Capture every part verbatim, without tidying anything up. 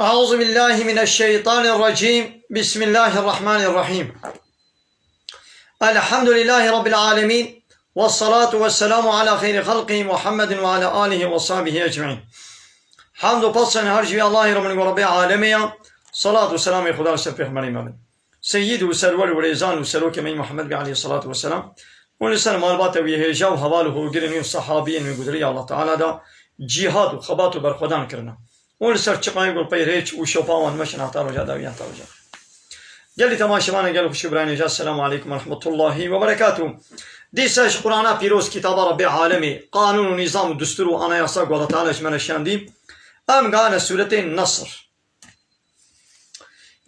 أعوذ بالله من الشيطان الرجيم. بسم الله الرحمن الرحيم. الحمد لله رب العالمين. والصلاة والسلام على خير خلقه محمد وعلى آله وصحبه أجمعين. Hamd û pes her ji wî Allahê re min û Rebê alemê ya. Salat û selamê Xuda li ser pêxemberê me bin. Seyyid û serwer û rêzan û serokê me Muhammed bî aleyhissalatu vesselam û li ser malbata wî hêja û heval û hogirên wî û sehabiyên wî gudirî Allah Teala da cîhad û xebat û berxwedan kirine. Û li ser çiqayê gul pey rêç û şopa wan meşin heta roja dawî heta roja. Gelî temaşevana gel xweşî birayên hêja, Selamu aleykum ve rahmetullahi ve berekatuh. Dîsa ji Qur'ana pîroz kitaba Rabbê alemê, qanûn û nîzam û dustûr û anayasa ku Allah Teala ji me re şandî, em gane sûretê Nesr.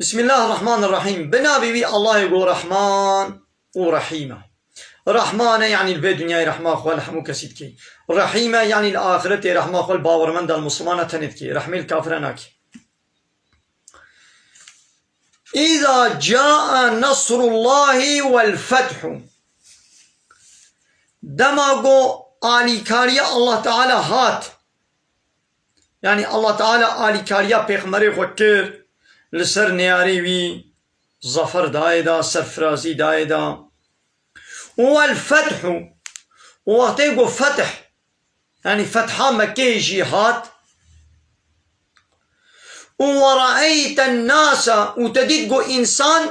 Bismillahirrahmanirrahîm. Bi navê wî Allahê ku Rehman û Rehîm e. Rehman e, yanî li vê dinyayê rehma xwe li hemû kesî dikê. Rehîm e, yanî li axirete rehma xwe li bawermenda, li Muslimana tenê dikê. Rehmê li kafira nakê. Îza caa nesrullahi wel fethu. Dema ku alîkariya Allah Teala hat, yanî Allah Teala alîkariya pêxemberê xwe kir, li ser neyarê wî zafer dayê da, serfirazî dayê da. Û wel fethu, û wextê ku feth, yanî fetha Mekkeyê jî hat, û we re'eyten nasa, û te dît ku însan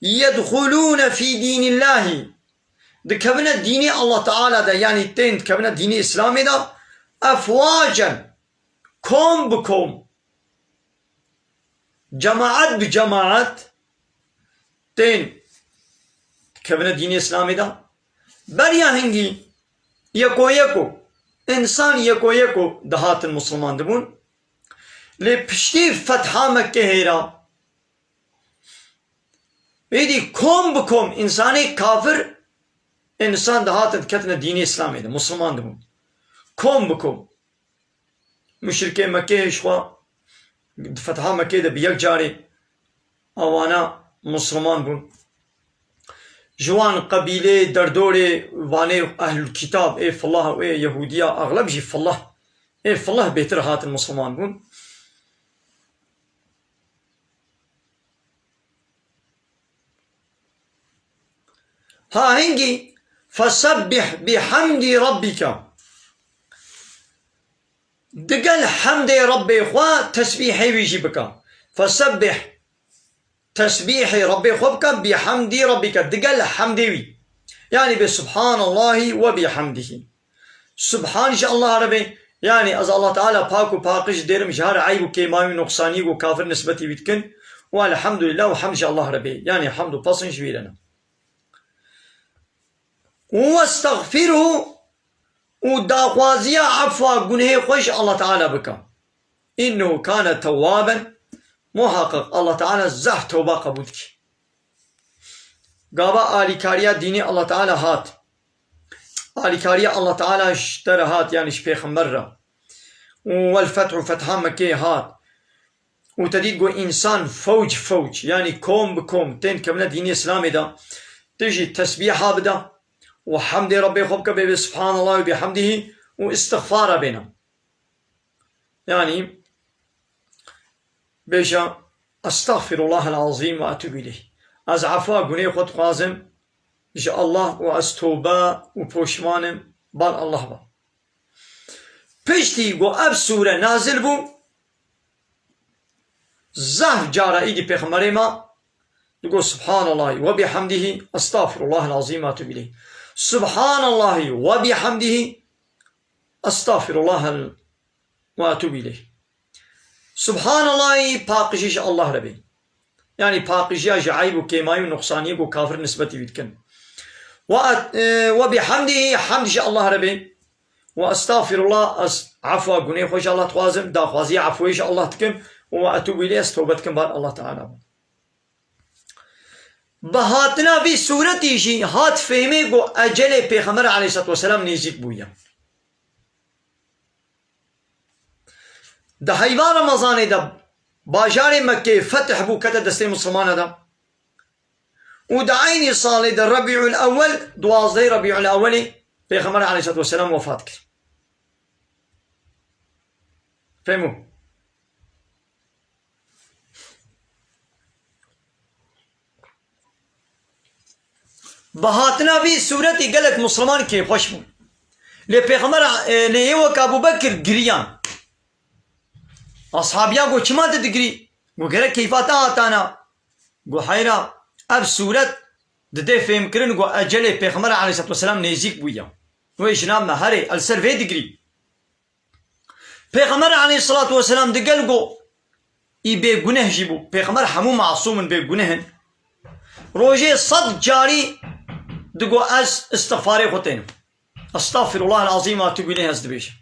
yedxulûne fî dînillahî, dikevine dînê Allah Teala de, yanî tên dikevine dînê Îslamê de, efwacen, kom bi kom, cemaet bi cemaet tên dikevine dînê Îslamê de. Beriya hingî yeko yeko, însan yeko yeko dihatin Musulman dibûn. Lê piştî fetha Mekkehê re, êdî kom bi kom însanê kafir, însan dihatin diketine dînê Îslamê de, Musulman dibûn. Kom bi kom. Muşrikê Mekkeyê ji xwe di fetha Mekkeyê de bi yek carê awana Musulman bûn. Ji wan qebîlê, derdorê, vanê ehlul kitab, ê fillah û ê Yehûdiya, exleb jî fillah, ê fillah bêtir hatin Musulman bûn. Ha hingî, "Fesebbih bihamdî rabbîke." Digel hemdê Rebbê xwe tesbîhê wî jî bike. "Fesebbih", tesbîhê Rebbê xwe bike, "bihamdî rabbîke", digel hemdê wî. Yanî bê "Subhanallahi ve bihamdihi". Subhan ji Allah re bê, yanî ez Allah Teala pak û paqij dêrim ji her eyb û kêmayî û nuqsaniyê ku kafir nisbetî wî dikin, û elhamdulillah û hemd ji Allah re bê, yanî hemd û pesin ji wî re ne. Û westexfirhu, û daxwaziya efwa gunehê xwe ji Allah Teala bike. Înnehu kane tewwaben, muhaqiq Allah Teala zehf tewba qebûl dike. Gava alîkariya dînê Allah Teala hat. Alîkariya Allah Teala ji te re hat, yanî ji pêxember re. Û wel fethu, fetha Mekkeyê hat. Û te dît ku însan fewc fewc, yanî kom bi kom tên dikevine dînê Îslamê de, tu jî tesbîha bide û hemdê Rebbê xwe bike, bê bê Subhanallah ve bihamdihî û îstixfara bêne. Yanî bêje, "Estexfirullahel azîm ve etûbû îleyh." Ez efwa gunê xwe dixwazim ji Allah û ez tobe û poşman im, bal Allah be. Piştî ku ev sûre nazil bû, zehf cara îdî pêxemberê me digot, "Subhanallahî ve bihamdihî, estağfirullahel azîm ve etûbû îleyh. Subhanallahî ve bihamdihî, estağfirullahel ve etûbû îleyh." Subhanallahî, paqijî ji Allah re bê. Yanî paqijiya ji eyb û kêmayî û nuqsaniyê ku kafir nisbetî wî dikin. Ve et-, e, ve bihamdihî, hemd ji Allah re bê. Ve estağfirullah, ez efwa gunê xwe ji Allah dixwazim, daxwaziya efwê ji Allah dikim û ve etûbû îleyh, ez tobe dikim bar Allah Teala. Bi hatina vî sûretî jî hat fêhmê ku ecelê Pêxember aleyhisselatu vesselam nêzîk bûye. Di heyva Remezanê de bajarê Mekkeyê fetih bû, kete destê Misilmana de. Û di eynî salê de Rebîul Ewwel, duwazdehê Rebîul Ewwelê Pêxember aleyhisselatu vesselam wefat kir. Fehmû? Bi hatina vî sûretê gelek Misliman kêfxweş bûn. Lê Pêxember, e, lê yê wek Ebû Bekir giriyan. Ashabiyan got, "Çima tu digirî?" Got, "Gerek keyfa te hatana." Got, "Heyra, ev sûret didê fêhmkirin ku ecelê Pêxember aleyhisselatu vesselam nêzîk bûye. Wê jina me herê, el ser vê digirî." Pêxember aleyhisselatu vesselam digel ku î bêguneh jî bû. Pêxember hemû masûm in, bêguneh in. Rojê sed carî digo, "Ez istixfarê xwe tênim. Estağfirullah el-azîm ve etûbû ileyh ez dibêjim."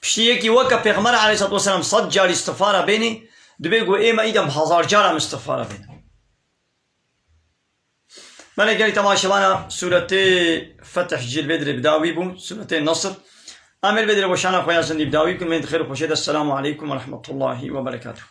Piştî yekî weke Pêxember aleyhisselatu vesselam sed carî istixfara bênê, dibê ku ê me îdem hezar cara em istixfara bênin. Belê gelî temaşevana sûretê Fetih jî li vê dirê bi dawî bû, sûretê Nasr. Em ê li vê dirê weşana xwe ya zindî bi dawî bikin. Em ê di xêr û xweşê de. Selamu aleykum ve rahmetullahi ve berekatuhu.